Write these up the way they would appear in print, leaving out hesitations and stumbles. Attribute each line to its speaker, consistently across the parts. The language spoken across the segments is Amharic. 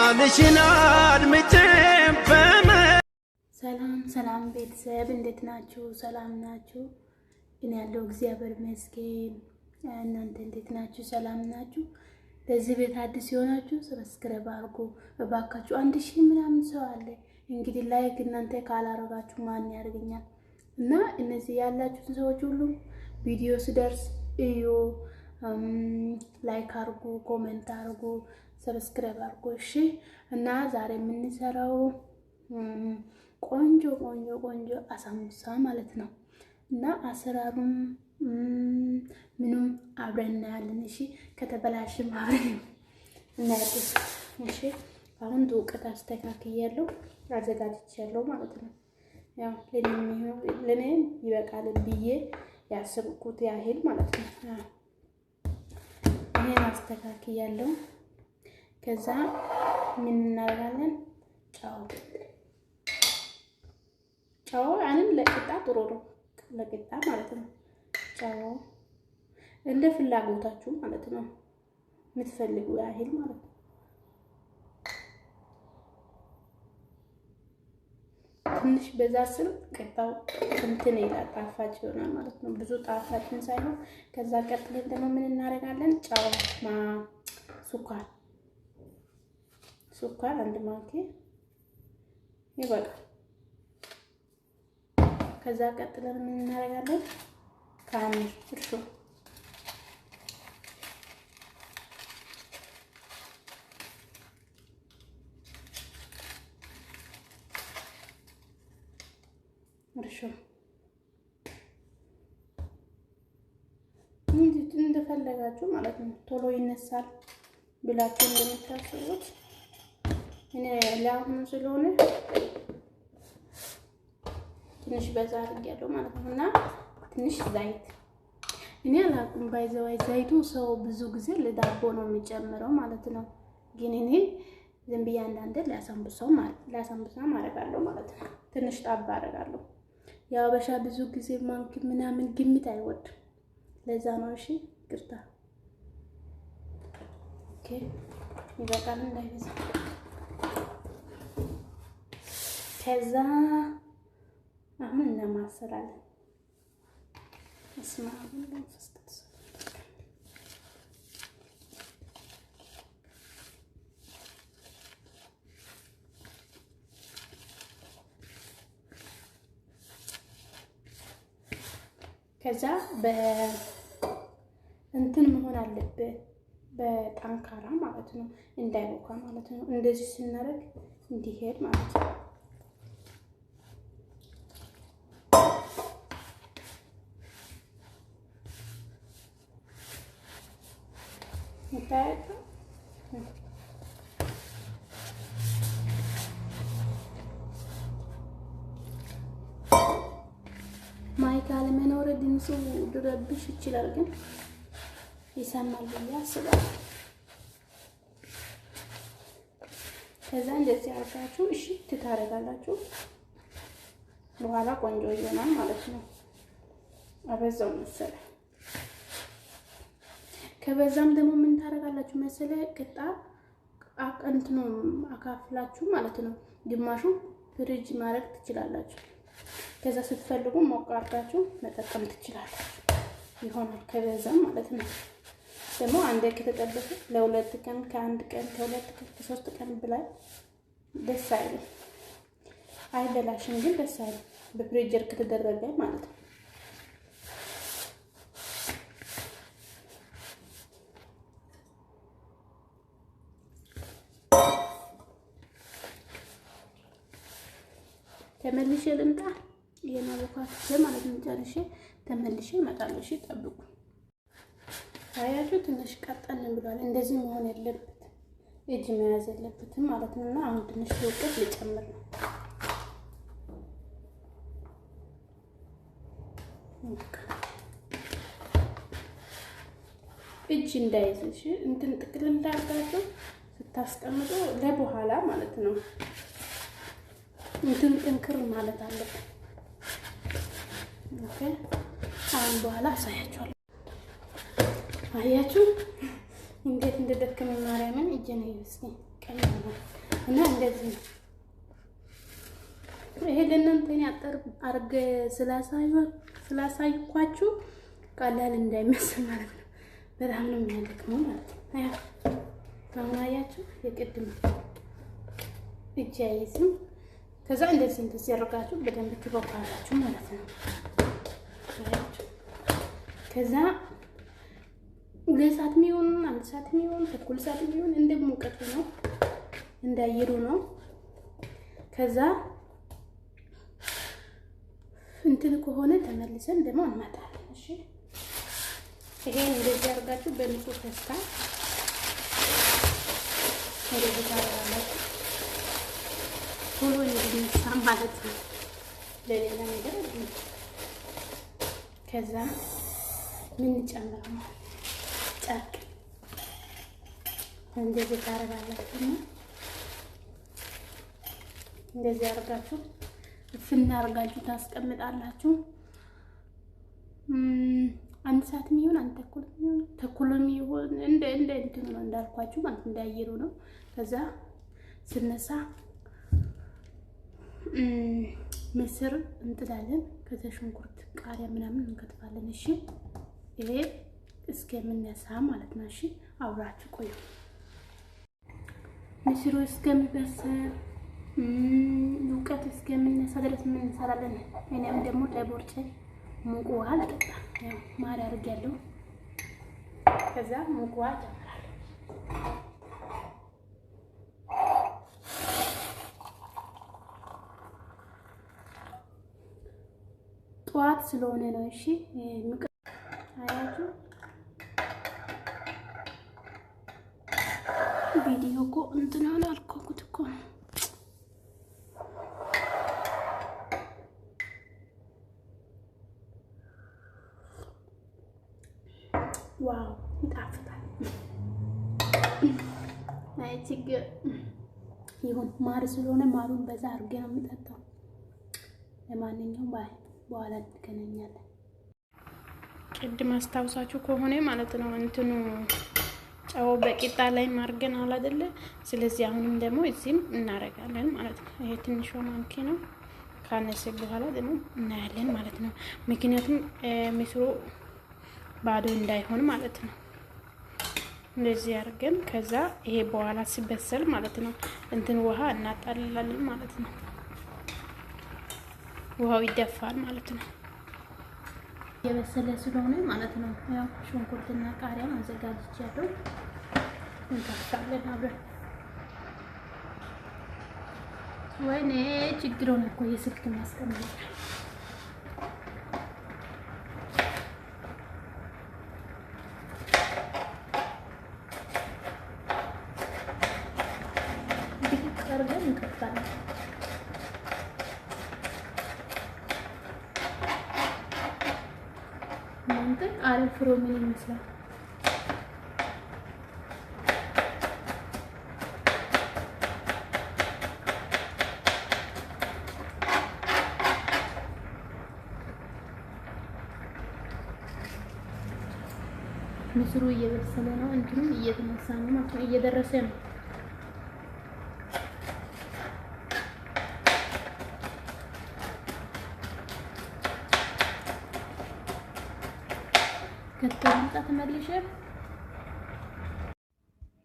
Speaker 1: ቃልሽን አድምጬ በመ
Speaker 2: ሰላም ሰላም ቤተሰብ እንዴት ናችሁ? ሰላም ናችሁ? እኔ ያለው እግዚአብሔር ይመስገን። እናንተ እንዴት ናችሁ? ሰላም ናችሁ? ለዚህ ቤት አዲስ የሆናችሁ subscribe አድርጉ እባካችሁ። 1000 ምናምን ሰው አለ። እንግዲህ like እናንተ ካላረጋችሁ ማን ያደርገኛል? እና እነዚህ ያላችሁትን ሰዎች ሁሉ ቪዲዮ ስደርስ እዩ፣ like አድርጉ፣ comment አድርጉ፣ subscribe አድርጉ። እሺ። እና ዛሬ የምንሰራው ቆንጆ ቆንጆ ቆንጆ አሳምቡሳ ማለት ነው። እና አሰራሩም ምኑም አብረን እናያለን። እሺ፣ ከተበላሽም አብረን እናያለን። እሺ፣ አሁን ዱቄት አስተካክያለሁ፣ አዘጋጅቻለሁ ማለት ነው። ያው ለኔ ይበቃል ብዬ ያሰብኩት ያህል ማለት ነው። ይሄን አስተካክያለሁ። ከዛ ምን እናደርጋለን? ጨው ጨው ያንን ለቂጣ ጥሩ ነው፣ ለቂጣ ማለት ነው። ጨው እንደ ፍላጎታችሁ ማለት ነው፣ የምትፈልጉ ያህል ማለት ነው። ትንሽ በዛ ስል ቂጣው እንትን ይላል፣ ጣፋጭ ይሆናል ማለት ነው። ብዙ ጣፋጭን ሳይሆን። ከዛ ቀጥለን ደግሞ ምን እናደርጋለን? ጨው ስኳር ስኳር አንድ ማንኪያ ይበቃል። ከዛ ቀጥለን ምን እናደርጋለን? خمير እርሾ እርሾ እንደፈለጋችሁ ማለት ነው። ቶሎ ይነሳል ብላችሁ እንደምታስቡት እኔ ለአሁኑ ስለሆነ ትንሽ በዛ አድርጌያለሁ ማለት ነው። እና ትንሽ ዘይት እኔ አላውቅም። By the way ዘይቱ ሰው ብዙ ጊዜ ለዳቦ ነው የሚጨምረው ማለት ነው። ግን እኔ ዝም ብዬ አንዳንዴ ለአሳምቡሳው ማለት ለአሳምቡሳ አደርጋለሁ ማለት ነው። ትንሽ ጣባ አደርጋለሁ። የአበሻ ብዙ ጊዜ ማንክ ምናምን ግምት አይወድም። ለዛ ነው። እሺ ይቅርታ። Okay፣ ይበቃል እንዳይበዛ። ከዛ አሁን እናማስላለን። እስማ መንፈስ ቅዱስ። ከዛ በእንትን መሆን አለበት፣ በጠንካራ ማለት ነው፣ እንዳይቦካ ማለት ነው። እንደዚህ ስናደርግ እንዲሄድ ማለት ነው። ይታያችሁ። Mic አለመኖር ድምፁ ሊረብሽ ይችላል፣ ግን ይሰማል ብዬ አስባለሁ። ከዛ እንደዚህ አድርጋችሁ እሺ ትታረጋላችሁ። በኋላ ቆንጆ ይሆናል ማለት ነው። አበዛው መሰለ። ከበዛም ደግሞ ምን ታረጋላችሁ መሰለ? ቅጣ እንትኑ አካፍላችሁ ማለት ነው። ግማሹ ፍሪጅ ማድረግ ትችላላችሁ። ከዛ ስትፈልጉ ሞቅ አድርጋችሁ መጠቀም ትችላላችሁ። ይሆናል ከበዛም ማለት ነው። ደግሞ አንዴ ከተጠበሰ ለ2 ቀን፣ ከአንድ ቀን፣ ከ2 ቀን፣ ከ3 ቀን በላይ ደስ አይልም። አይበላሽም፣ ግን ደስ አይልም በፍሪጀር ከተደረገ ማለት ነው። ተመልሼ ልምጣ። ይሄን አቮካዶ ማለት ነው ጨርሼ ተመልሼ እመጣለሁ። እሺ ጠብቁ። አያችሁ ትንሽ ቀጠን ብሏል። እንደዚህ መሆን የለበትም፣ እጅ መያዝ የለበትም ማለት ነው። እና አሁን ትንሽ ዱቄት ልጨምር ነው። እጅ እንዳይዝ እሺ፣ እንትን ጥቅል እንዳርጋችሁ ስታስቀምጡ ለበኋላ ማለት ነው። እንትን ጥንክር ማለት አለብን። Okay፣ አሁን በኋላ አሳያችኋለሁ። አያችሁ እንዴት እንደደከመ ማርያምን እጄን እስኪ ቀይ ነው እና እንደዚህ ነው። ይሄ ለእናንተ እኔ አጠር አድርጌ ስላሳይኳችሁ ቀላል እንዳይመስል ማለት ነው። በጣም ነው የሚያደክመው ማለት ነው። አሁን አያችሁ የቅድም እጅ አይዝም። ከዛ እንደዚህ እንደዚህ ያደርጋችሁ በደንብ ትቦካላችሁ ማለት ነው። አያችሁ ከዛ 2 ሰዓት የሚሆን 1 ሰዓት የሚሆን ተኩል ሰዓት የሚሆን እንደ ሙቀቱ ነው እንደ አየሩ ነው። ከዛ እንትን ከሆነ ተመልሰን ደግሞ እንመጣለን። እሺ ይሄ እንደዚህ አድርጋችሁ በንጹህ ፌስታል እንደዚህ ታደርጋላችሁ። ቶሎ እንዲነሳ ማለት ነው፣ ለሌላ ነገር አይደለም። ከዛ ምን ጨምረው ጨርቅ እንደዚህ ታደርጋላችሁ። እንደዚህ አድርጋችሁ እፍና አድርጋችሁ ታስቀምጣላችሁ። 1 ሰዓት የሚሆን 1 ተኩል የሚሆን ተኩል የሚሆን እንደ እንደ እንትኑ ነው እንዳልኳችሁ ማለት እንደ አየሩ ነው። ከዛ ስነሳ ምስር እንጥዳለን። ከዛ ሽንኩርት፣ ቃሪያ ምናምን እንከትፋለን። እሺ ይሄ እስከምነሳ ማለት ነው። እሺ አብራችሁ ቆዩ። ምስሩ እስከሚበስል ሙቀት እስከምነሳ ድረስ ምን እንሰራለን? እኔም ደግሞ ለቦርጬ ሙቅ ውሃ ልጠጣ። ያው ማር አድርጌያለሁ። ከዛ ሙቅ ውሃ እጨምራለሁ። ጠዋት ስለሆነ ነው። እሺ ሙቀት አያችሁ። ቪዲዮ እኮ እንትን አልኩት እኮ wow ይጣፍጣል። አይ ችግር ይሁን፣ ማር ስለሆነ ማሩን በዛ አድርጌ ነው የምጠጣው። ለማንኛውም bye፣ በኋላ እንገናኛለን። ቅድም አስታውሳችሁ ከሆነ ማለት ነው እንትኑ ጨው በቂጣ ላይ ማርገን አለ አይደለ? ስለዚህ አሁንም ደግሞ እዚህም እናረጋለን ማለት ነው። ይሄ ትንሿ ማንኪ ነው። ካነሰ በኋላ ደግሞ እናያለን ማለት ነው። ምክንያቱም ምስሩ ባዶ እንዳይሆን ማለት ነው። እንደዚህ አድርገን ከዛ ይሄ በኋላ ሲበሰል ማለት ነው እንትን ውሃ እናጣልላለን ማለት ነው። ውሃው ይደፋል ማለት ነው። የበሰለ ስለሆነ ማለት ነው። ያው ሽንኩርትና ቃሪያ አዘጋጅቻለሁ። እንከፍታለን አብረን። ወይኔ ችግር ሆነ እኮ የስልክ ማስቀመጫ። አድርገን እንከፍታለን። እናንተ ቃሪያ ፍሮ ምን ይመስላል? ምስሩ እየበሰለ ነው፣ እንትኑ እየተነሳ ነው ማለት ነው፣ እየደረሰ ነው።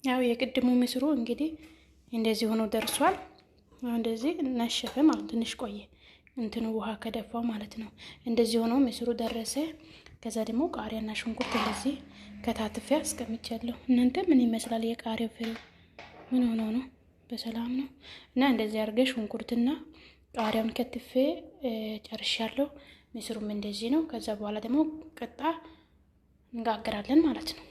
Speaker 2: ያው የቅድሙ ምስሩ እንግዲህ እንደዚህ ሆኖ ደርሷል። እንደዚህ ነሸፈ ማለት ትንሽ ቆየ እንትኑ ውሃ ከደፋው ማለት ነው። እንደዚህ ሆኖ ምስሩ ደረሰ። ከዛ ደግሞ ቃሪያና ሽንኩርት እንደዚህ ከታትፌ አስቀምጫለሁ። እናንተ ምን ይመስላል የቃሪያው ፍሬ? ምን ሆኖ ነው? በሰላም ነው? እና እንደዚህ አድርገ ሽንኩርትና ቃሪያውን ከትፌ ጨርሻለሁ። ምስሩም እንደዚህ ነው። ከዛ በኋላ ደግሞ ቅጣ እንጋግራለን ማለት ነው።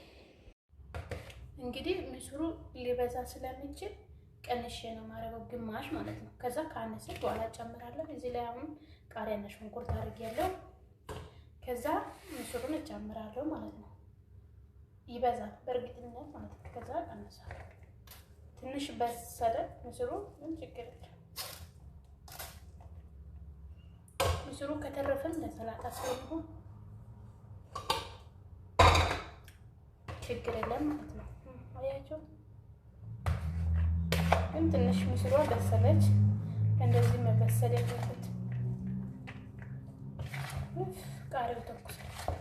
Speaker 2: እንግዲህ ምስሩ ሊበዛ ስለሚችል ቀንሼ ነው ማረገው፣ ግማሽ ማለት ነው። ከዛ ካነሰ በኋላ እጨምራለሁ። እዚህ ላይ አሁን ቃሪያና ሽንኩርት አድርጌያለሁ። ከዛ ምስሩን እጨምራለሁ ማለት ነው። ይበዛል በእርግጠኝነት ማለት ነው። ከዛ ቀንሳለሁ። ትንሽ በሰለ ምስሩ ምን ችግር የለም። ምስሩ ከተረፈን ለሰላጣ ስለሚሆን ችግር የለም ማለት ነው። አያችሁ ግን ትንሽ ምስሯ በሰለች። እንደዚህ መበሰል የለበት። ቃሪያው ተኩሷል።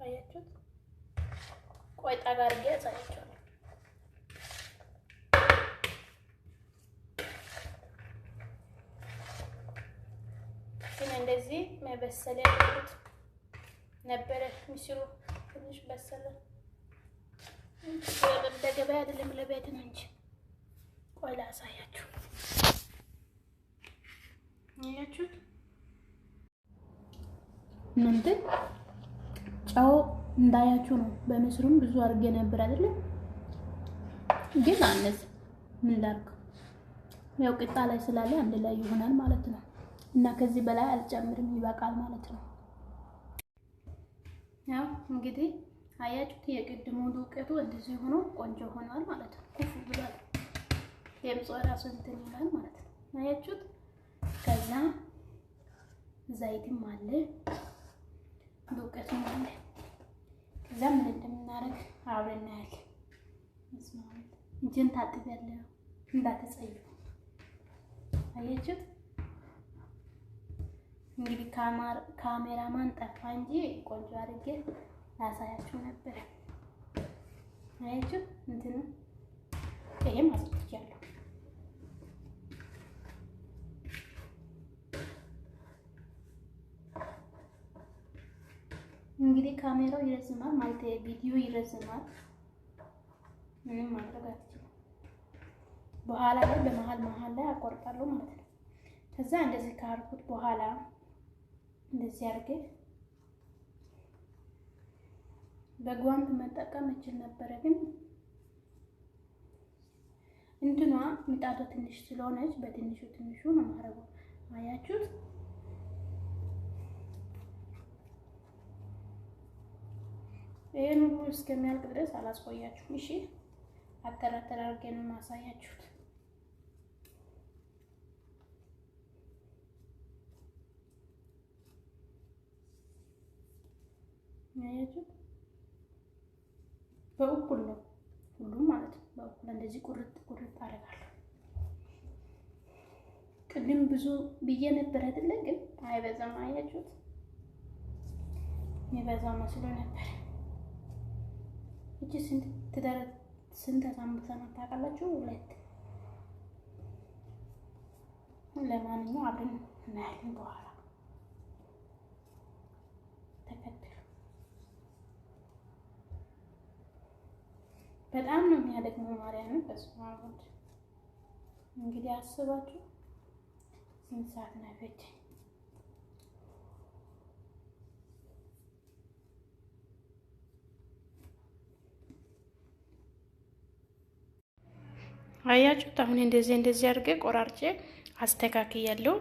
Speaker 2: አያችሁት? ቆይ ጠጋ አድርጌ አሳያችኋለሁ። ግን እንደዚህ መበሰል ያለበት ነበረ። ምስሩ ትንሽ በሰለ። ለገበያ አይደለም ለቤት ነው እንጂ። ቆይ ላሳያችሁ። አያችሁት? እናንተ ጨው እንዳያችሁ ነው። በምስሩም ብዙ አድርጌ ነበር አይደለም፣ ግን አነስ ምን ላድርግ፣ ያው ቅጣ ላይ ስላለ አንድ ላይ ይሆናል ማለት ነው። እና ከዚህ በላይ አልጨምርም፣ ይበቃል ማለት ነው። ያው እንግዲህ አያችሁት፣ የቅድሙ ዱቄቱ እንደዚህ ሆኖ ቆንጆ ሆኗል ማለት ነው። ኩፍ ብሏል። የምጽ ራሱ እንትን ይላል ማለት ነው። አያችሁት? ከዛ ዘይትም አለ ዱቄቱም አለ። ከዛ ምን እንደምናደርግ አብረን እናያለን። እጄን ታጥቤያለሁ እንዳትጸየፉ። አያችሁት? እንግዲህ ካሜራማን ጠፋ እንጂ ቆንጆ አድርጌ ላሳያችሁ ነበረ። አያችሁ እንትኑ ይሄም አስጥቻለሁ። እንግዲህ ካሜራው ይረዝማል ማለት ቪዲዮ ይረዝማል። ምንም ማድረግ አትችልም። በኋላ ላይ በመሀል መሀል ላይ አቆርጣለሁ ማለት ነው። ከዛ እንደዚህ ካርኩት በኋላ እንደዚህ አድርጌ በጓንት መጠቀም እችል ነበረ፣ ግን እንትኗ ምጣዷ ትንሽ ስለሆነች በትንሹ ትንሹ ነው የማደርገው። አያችሁት? ይሄን ሁሉ እስከሚያልቅ ድረስ አላስቆያችሁም። እሺ፣ አጠር አጠር አድርጌ ነው የማሳያችሁት። አያችሁት? በእኩል ነው ሁሉም ማለት ነው። በእኩል እንደዚህ ቁርጥ ቁርጥ አደርጋለሁ። ቅድም ብዙ ብዬ ነበር አይደለ? ግን አይበዛም። አያችሁት? የሚበዛው መስሎ ነበር። እቺ ስንት ትደረት ስንት ሳምቡሳ ናት ታውቃላችሁ? ሁለት። ለማንኛውም አብረን እናያለን በኋላ ተከትሉ። በጣም ነው የሚያደክመው። ማርያምን በስመ አብ ወልድ። እንግዲህ አስባችሁ ስንት ሰዓት ነው የፈጀኝ? አያችሁት? አሁን እንደዚህ እንደዚህ አድርጌ ቆራርጬ አስተካክያለሁ።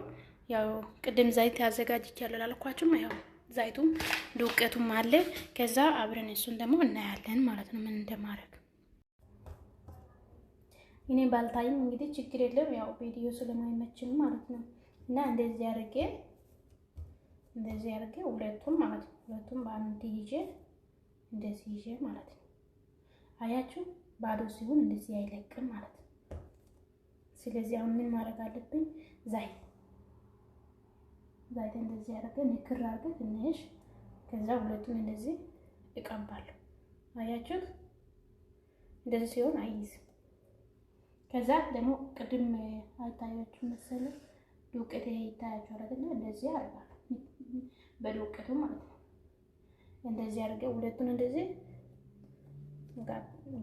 Speaker 2: ያው ቅድም ዘይት አዘጋጅቻለሁ ላልኳችሁም ያው ዘይቱም ዱቄቱም አለ። ከዛ አብረን እሱን ደግሞ እናያለን ማለት ነው ምን እንደማደርግ። እኔ ባልታይም እንግዲህ ችግር የለም ያው ቪዲዮ ስለማይመችን ማለት ነው። እና እንደዚህ አድርጌ ሁለቱም ማለት ነው ሁለቱም በአንድ ይዤ እንደዚህ ይዤ ማለት ነው። አያችሁ ባዶ ሲሆን እንደዚህ አይለቅም ማለት ነው። ስለዚህ አሁን ምን ማድረግ አለብኝ? ዘይት እንደዚህ አድርገን ንክር አድርገን ትንሽ ከዛ ሁለቱን እንደዚህ እቀባለሁ። አያችሁት? እንደዚህ ሲሆን አይይዝም። ከዛ ደግሞ ቅድም አይታያችሁ መሰለኝ ዱቄት ይታያችኋል አይደለ? እንደዚህ አደርጋለሁ በዱቄቱ ማለት ነው። እንደዚህ አድርገን ሁለቱን እንደዚህ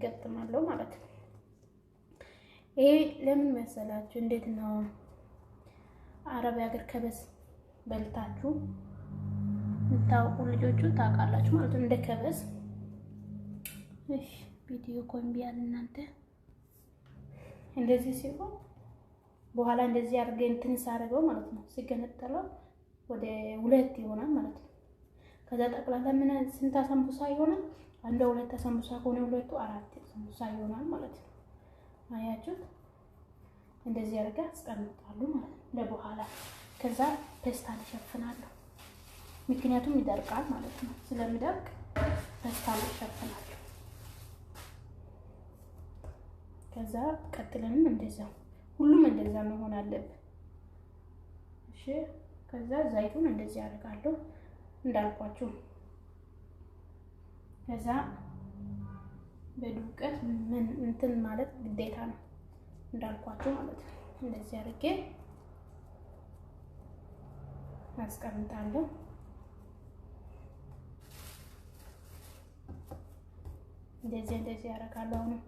Speaker 2: ገጥማለሁ ማለት ነው። ይሄ ለምን መሰላችሁ? እንዴት ነው አረብ ሀገር ከበስ በልታችሁ የምታውቁ ልጆቹ ታውቃላችሁ ማለት ነው። እንደ ከበስ እሺ፣ ቪዲዮ ኮምቢያል እናንተ እንደዚህ ሲሆን በኋላ እንደዚህ አድርገን እንትን ሳደርገው ማለት ነው ሲገነጠለው ወደ ሁለት ይሆናል ማለት ነው። ከዛ ጠቅላላ ምን ስንት ሳምቡሳ ይሆናል? አንዷ ሁለት ሳምቡሳ ከሆነ ሁለቱ አራት ሳምቡሳ ይሆናል ማለት ነው። አያችሁት? እንደዚህ አድርገን አስቀምጣለሁ ማለት ነው ለበኋላ። ከዛ ፔስታል እሸፍናለሁ። ምክንያቱም ይደርቃል ማለት ነው። ስለሚደርቅ ፌስታል እሸፍናለሁ። ከዛ ቀጥለንም እንደዛው ሁሉም እንደዛ መሆን አለብን። እሺ ከዛ ዘይቱን እንደዚህ አደርጋለሁ እንዳልኳችሁ። ከዛ በዱቄት ምን እንትን ማለት ግዴታ ነው እንዳልኳችሁ ማለት ነው። እንደዚህ አድርጌ አስቀምጣለሁ። እንደዚህ እንደዚህ አደርጋለሁ አሁንም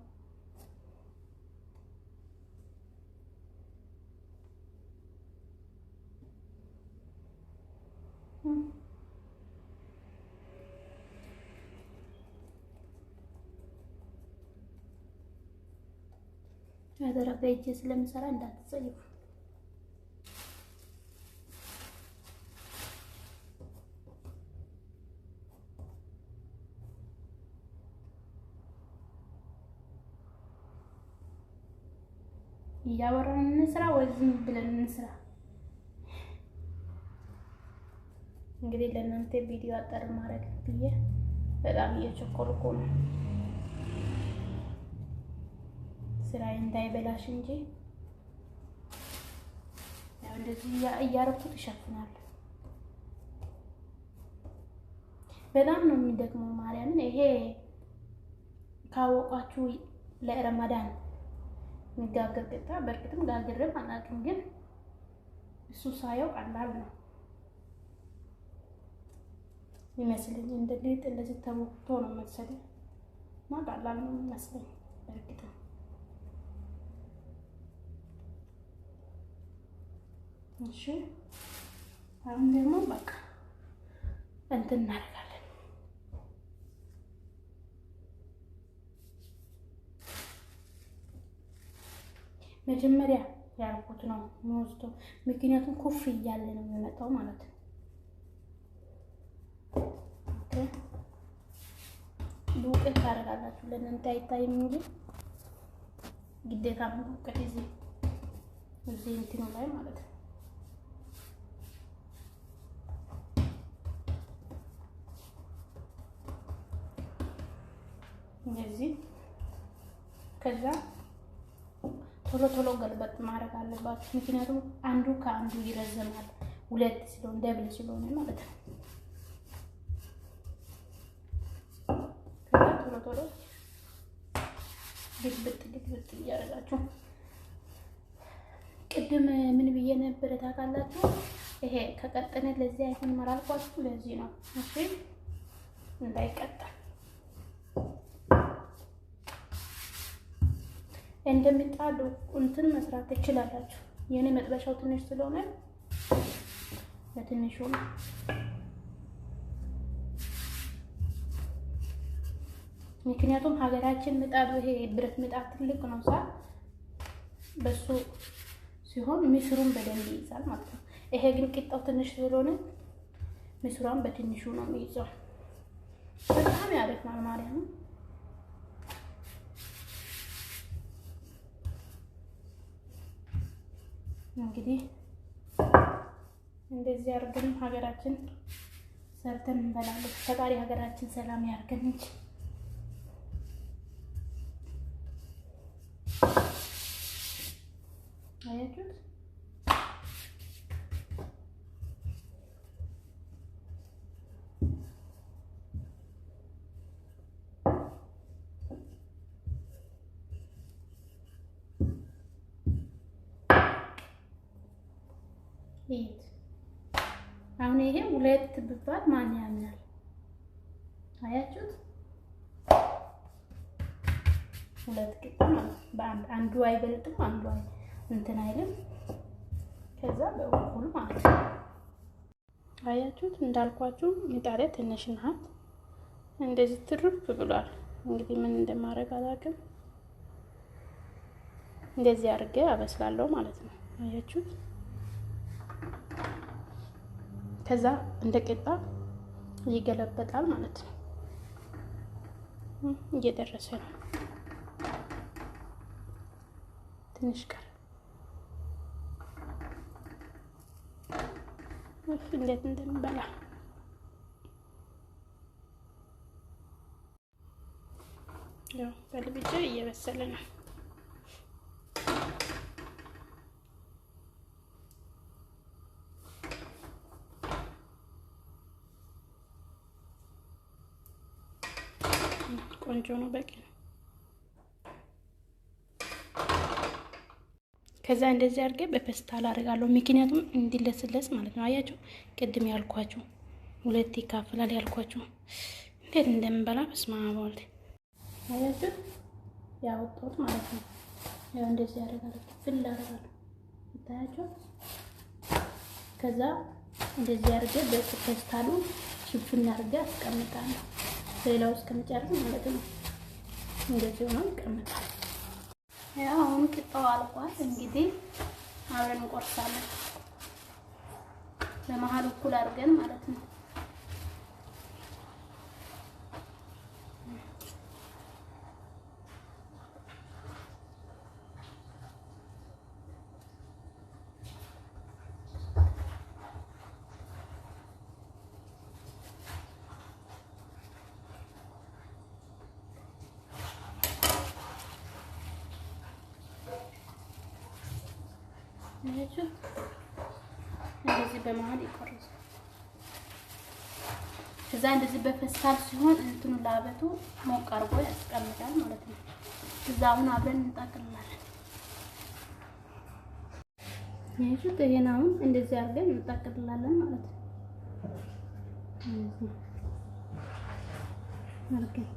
Speaker 2: አደራ በእጄ ስለምሰራ እንዳትጸይፉ። እያወራን እንስራ ወይ ዝም ብለን እንስራ? እንግዲህ ለእናንተ ቪዲዮ አጠር ማድረግ ብዬ በጣም እየቸኮልኩ ነው፣ ስራዬ እንዳይበላሽ እንጂ። ያው እንደዚህ እያረኩት እሸፍናለሁ። በጣም ነው የሚደክመው ማርያምን። ይሄ ካወቃችሁ ለረመዳን የሚጋገር ቅጣ፣ በእርግጥም ጋግሬም አላውቅም፣ ግን እሱ ሳየው ቀላል ነው ይመስለኝ። እንደ ሊጥ እንደዚህ ተቦክቶ ነው መሰለኝ እና ቀላል ነው የሚመስለኝ በእርግጥም። እሺ አሁን ደግሞ በቃ እንትን እናደርጋለን። መጀመሪያ ያልኩት ነው የምወስደው፣ ምክንያቱም ኩፍ እያለ ነው የሚመጣው ማለት ነው። ዱቄት ታደርጋላችሁ፣ ለእናንተ አይታይም እንጂ ግዴታ ነው ዱቄት እዚህ እዚህ እንትኑ ላይ ማለት ነው። እንደዚህ ከዛ ቶሎ ቶሎ ገልበጥ ማድረግ አለባችሁ። ምክንያቱም አንዱ ከአንዱ ይረዘማል፣ ሁለት ስለሆነ double ስለሆነ ማለት ነው። ከዛ ቶሎ ቶሎ ግልብጥ ግልብጥ እያደረጋችሁ። ቅድም ምን ብዬ ነበረ ታውቃላችሁ? ይሄ ከቀጠነ ለዚህ አይሆንም አላልኳችሁ? ለዚህ ነው። እሺ እንዳይቀጠል እንደሚጣሉ እንትን መስራት ትችላላችሁ። የኔ መጥበሻው ትንሽ ስለሆነ በትንሹ ነው። ምክንያቱም ሀገራችን ምጣዱ ይሄ ብረት ምጣድ ትልቅ ነው፣ ሳ በሱ ሲሆን ምስሩን በደንብ ይይዛል ማለት ነው። ይሄ ግን ቂጣው ትንሽ ስለሆነ ምስሯን በትንሹ ነው የሚይዘው። በጣም ያደክማል ማርያም። እንግዲህ እንደዚህ አድርገን ሀገራችን ሰርተን እንበላለን። ፈጣሪ ሀገራችን ሰላም ያድርገን እንጂ። አያችሁት? ይሄት አሁን ይሄ ሁለት ብባል ማን ያምናል? አያችሁት? ሁለት ቂጣ ማለት በአንድ አንዱ አይበልጥም፣ አንዱ እንትን አይልም። ከዛ በእኩል ማለት ነው። አያችሁት? እንዳልኳችሁ ምጣዴ ትንሽ ናት። እንደዚህ ትርፍ ብሏል። እንግዲህ ምን እንደማደርግ አላውቅም። እንደዚህ አድርጌ አበስላለሁ ማለት ነው። አያችሁት? ከዛ እንደ ቂጣ ይገለበጣል ማለት ነው። እየደረሰ ነው። ትንሽ ቀር። እንዴት እንደሚበላ ያው ገልብጬ እየበሰለ ነው። ቆንጆ ነው፣ በቂ ነው። ከዛ እንደዚህ አድርጌ በፌስታል አደርጋለሁ፣ ምክንያቱም እንዲለስለስ ማለት ነው። አያችሁ ቅድም ያልኳችሁ ሁለት ይካፈላል ያልኳችሁ እንዴት እንደምበላ በስመ አብ ወልድ። አያችሁ ያወጣሁት ማለት ነው። ያው እንደዚህ አደርጋለሁ፣ ፍል አደርጋለሁ፣ ይታያችሁ። ከዛ እንደዚህ አድርጌ በፌስታሉ ሽፍን አድርጌ አስቀምጣለሁ። ሌላው እስከምጨርስ ማለት ነው። እንደዚህ ሆኖ ይቀመጣል። ያው አሁን ቅጣው አልቋል። እንግዲህ አብረን እንቆርሳለን። በመሀል እኩል አድርገን ማለት ነው። እንደዚህ በመሀል ይቆርሳል። ከዛ እንደዚህ በፌስታል ሲሆን እንትኑ ላበቱ ሞቅ አድርጎ ያስቀምጣል ማለት ነው። ከዛ አሁን አብረን እንጠቅልላለን። ይሄ ይሄን አሁን እንደዚህ አድርገን እንጠቅልላለን ማለት ነው። አድርገን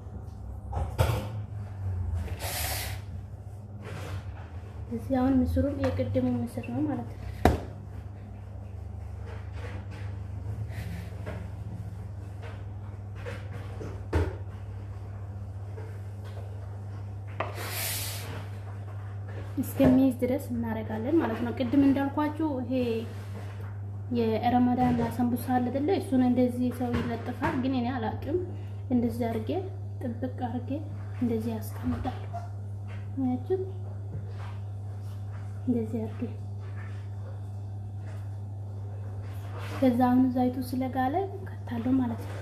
Speaker 2: እዚህ አሁን ምስሩም የቅድሙ ምስር ነው ማለት ነው። እስከሚይዝ ድረስ እናደርጋለን ማለት ነው። ቅድም እንዳልኳችሁ ይሄ የረመዳን ሰንቡሳ አለ አይደለ? እሱን እንደዚህ ሰው ይለጥፋል፣ ግን እኔ አላውቅም። እንደዚህ አድርጌ ጥብቅ አድርጌ እንደዚህ ያስቀምጣል። አያችሁ? እንደዚህ አድርጌ ከዛ አሁን ዘይቱ ስለጋለ ከታለው ማለት ነው።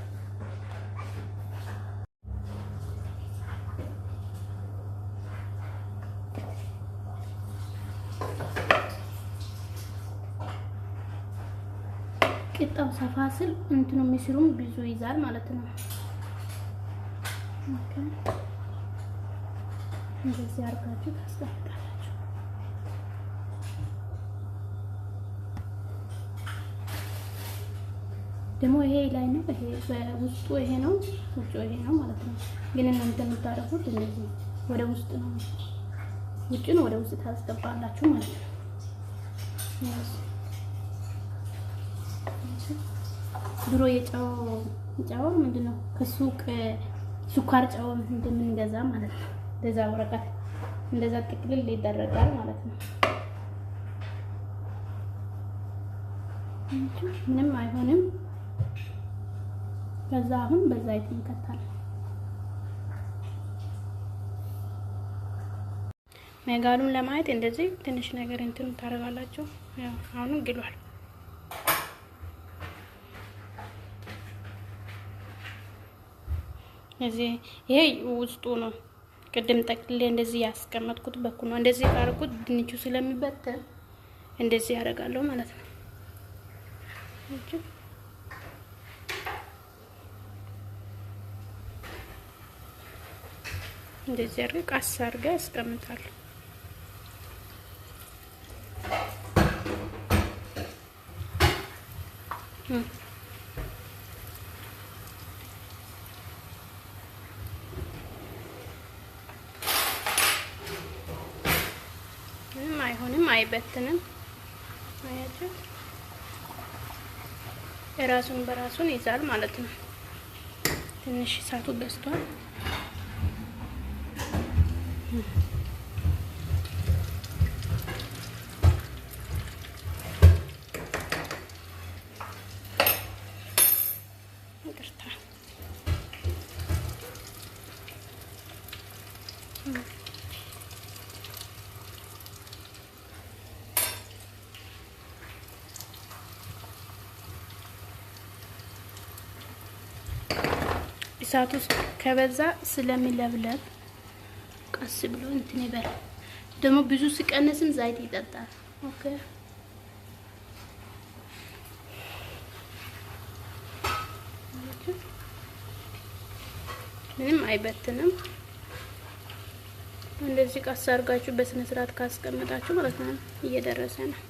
Speaker 2: ቂጣው ሰፋ ስል እንትኑ ምስሩም ብዙ ይዛል ማለት ነው። Okay እንደዚህ አድርጋችሁ ታስቀምጣላችሁ። ደግሞ ይሄ ላይ ነው፣ ይሄ በውስጡ ይሄ ነው፣ ውጭ ይሄ ነው ማለት ነው። ግን እናንተ የምታደርጉት እንደዚህ ወደ ውስጥ ነው፣ ውጭን ወደ ውስጥ ታስገባላችሁ ማለት ነው። ድሮ የጨው ጨው ምንድን ነው ከሱቅ ስኳር ጨው እንደምንገዛ ማለት ነው። እንደዛ ወረቀት እንደዛ ጥቅልል ይደረጋል ማለት ነው። ምንም አይሆንም። ከዛ አሁን በዛይት እንከታለን። መጋሉን ለማየት እንደዚህ ትንሽ ነገር እንትን ታደርጋላችሁ። ያው አሁን ግሏል። እዚህ ይሄ ውስጡ ነው። ቅድም ጠቅልሌ እንደዚህ ያስቀመጥኩት በኩል ነው። እንደዚህ ካደረኩት ድንቹ ስለሚበተን እንደዚህ ያደርጋለሁ ማለት ነው። እንደዚህ አድርገ ቃስ አድርገ አስቀምጣለሁ። ምንም አይሆንም፣ አይበትንም። አያችሁት? የራሱን በራሱን ይዛል ማለት ነው። ትንሽ እሳቱ በዝቷል። ይቅርታ። እሳቱ ከበዛ ስለሚለብለብ ቀስ ብሎ እንትን ይበል። ደግሞ ብዙ ሲቀንስም ዘይት ይጠጣል። Okay ምንም አይበትንም። እንደዚህ ቀስ አድርጋችሁ በስነ ስርዓት ካስቀመጣችሁ ማለት ነው እየደረሰ ነው።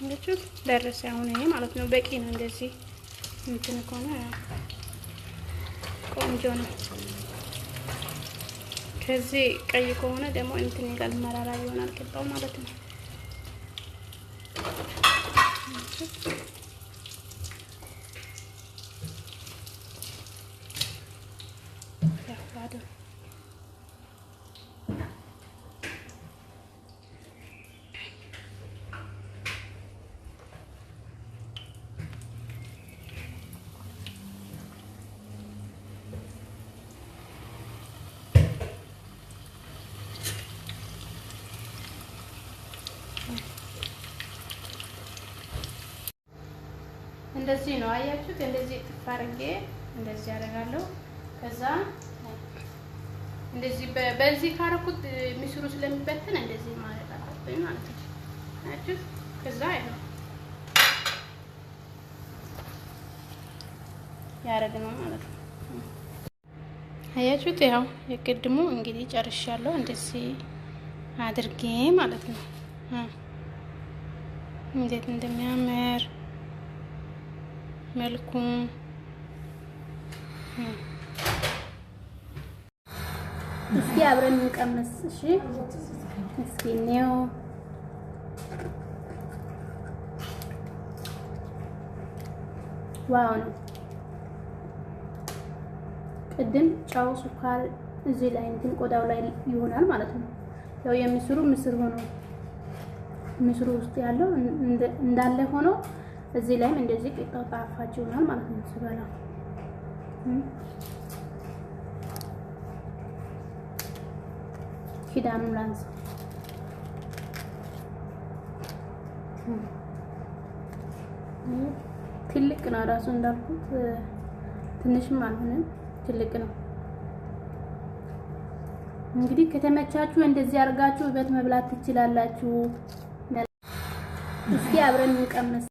Speaker 2: እንደዚህ ደረሰ። አሁን ይሄ ማለት ነው በቂ ነው። እንደዚህ እንትን ከሆነ ቆንጆ ነው። ከዚህ ቀይ ከሆነ ደግሞ እንትን ይላል፣ መራራ ይሆናል ቅጣው ማለት ነው። ባዶ እንደዚህ ነው አያችሁት። እንደዚህ ጥፍ አድርጌ እንደዚህ አደርጋለሁ። ከዛ እንደዚህ በዚህ ካረኩት ምስሩ ስለሚበተን እንደዚህ ማድረግ አለብኝ ማለት ነው። አያችሁት? ከዛ ይኸው ያደረግ ነው ማለት ነው። አያችሁት? ያው የቅድሙ እንግዲህ ጨርሻለሁ። እንደዚህ አድርጌ ማለት ነው። እንዴት እንደሚያምር መልኩ እስኪ አብረን እንቀመስ። እሺ እስኪ ነው wow ነው። ቅድም ጨው፣ ስኳር እዚህ ላይ እንትን ቆዳው ላይ ይሆናል ማለት ነው። ያው የምስሩ ምስር ሆኖ ምስሩ ውስጥ ያለው እንዳለ ሆኖ እዚህ ላይም እንደዚህ ቂጣው ጣፋጭ ይሆናል ማለት ነው ስበላው። ኪዳኑን ላንሳ። ትልቅ ነው ራሱ እንዳልኩት ትንሽም አልሆነም፣ ትልቅ ነው። እንግዲህ ከተመቻችሁ እንደዚህ አድርጋችሁ ቤት መብላት ትችላላችሁ። እስኪ አብረን እንቀመስ።